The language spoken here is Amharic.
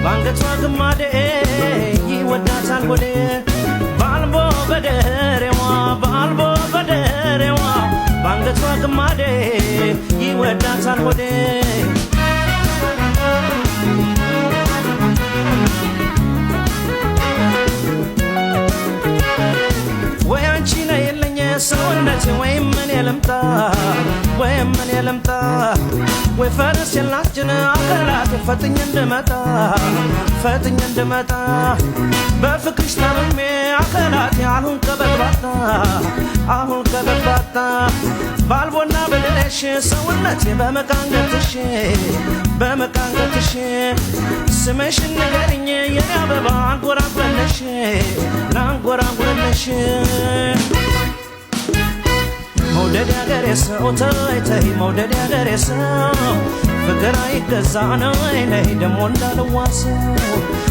ባንገቷ ግማዴ ይወዳታል ሆዴ። ባልቦ በደሬዋ፣ ባልቦ በደሬዋ፣ ባንገቷ ግማዴ ይወዳታል ሆዴ። ወይ አንቺ ነይ የለኝ ሰውነቴ፣ ወይም እኔ ልምጣ፣ ወይም እኔ ልምጣ፣ ወይ ፈረስ የላችን አከላቴ፣ ፈጥኝ እንድመጣ፣ ፈጥኝ እንድመጣ። በፍቅርሽ ታምሜ አከላቴ፣ አሁን ከበድባታ፣ አሁን ከበድባታ። ባልቦና በደረሽ ሰውነቴ፣ በመቃንገትሽ፣ በመቃንገትሽ። ስምሽን ንገሪኝ የኔ አበባ፣ አንጎራጉረለሽ፣ ላንጎራጉረለሽ። መውደድ ያገሬ ሰው፣ ተይ ተይ፣ መውደድ ያገሬ ሰው፣ ፍቅር አይገዛ፣ ነይ ነይ ደሞ እንዳልዋሰው።